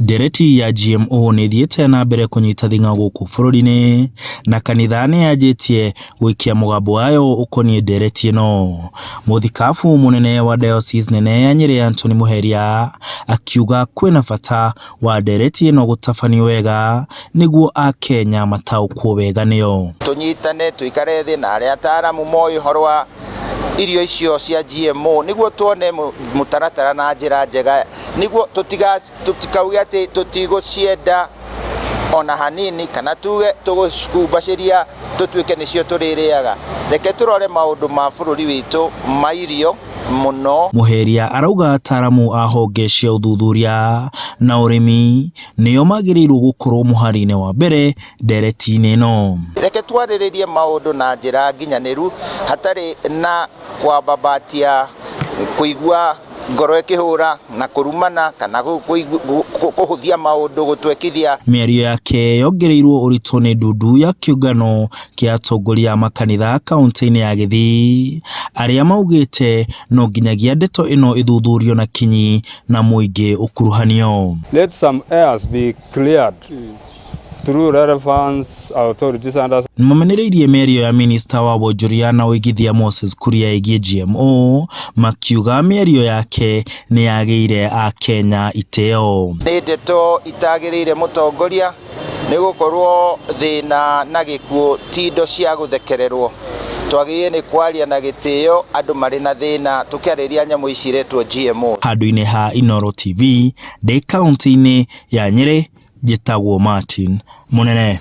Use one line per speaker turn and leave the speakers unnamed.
Ndereti ya GMO nĩ ĩthiĩte na mbere kũnyita thing'a gũkũ bũrũri-inĩ na kanitha nĩ yanjĩtie gũikia mũgambo wayo ũkoniĩ ndereti ĩno. Mũthikabu mũnene wa Diocese nene ya Nyĩrĩ Anthony Mũheria akiuga kwĩna bata wa ndereti ĩno gũtabanio wega nĩguo akenya mataũkwo wega nĩyo.
Tũnyitane tũikare thĩ na arĩa ataaramu moĩ ũhoro wa irio icio cia GMO nĩguo tuone mũtaratara na njĩra njega nĩguo tũtikauge atĩ tũtigũcienda ona hanini kana tuge tũgũcikumbacĩria tũtuĩke nĩcio tũrĩrĩaga. Reke tũrore maũndũ ma bũrũri witũ ma irio mũno.
Mũheria arauga ataaramu a honge cia ũthuthuria na ũrĩmi nĩo magĩrĩirwo gũkorwo mũhari-inĩ wa mbere ndereti-inĩ ĩno.
Reke twarĩrĩrie maũndũ na njĩra nginyanĩru hatarĩ na kwambambatia kũigua ngoro ĩkĩhũra na kũrumana kana kũhũthia maũndũ gũtwekithia.
Mĩario yake yongereirwo ũritũ nĩ ndundu ya kĩũngano kĩa atongoria a makanitha kaunti-inĩ ya Gĩthii arĩa maugĩte no nginyagia ndeto ĩno ĩthuthurio na kinyi na mũingĩ ũkuruhanio.
Let some airs be cleared through relevant authorities and
Nĩmamenereirie mĩario ya minista wa wonjoria na ũigithia Moses Kuria ĩgiĩ GMO makiuga mĩario yake nĩ yagĩire akenya itĩo.
Nĩ ndeto itagĩrĩire mũtongoria nĩ gũkorwo thĩna na gĩkuũ ti indo cia gũthekererwo. Twagĩrĩire nĩ kwaria na gĩtĩo andũ marĩ na thĩna tũkĩarĩria nyamũ ici iretwo GMO.
Handũ-inĩ ha Inooro TV ndĩ kaunti-inĩ ya Nyĩrĩ, njĩtagwo Martin Mũnene.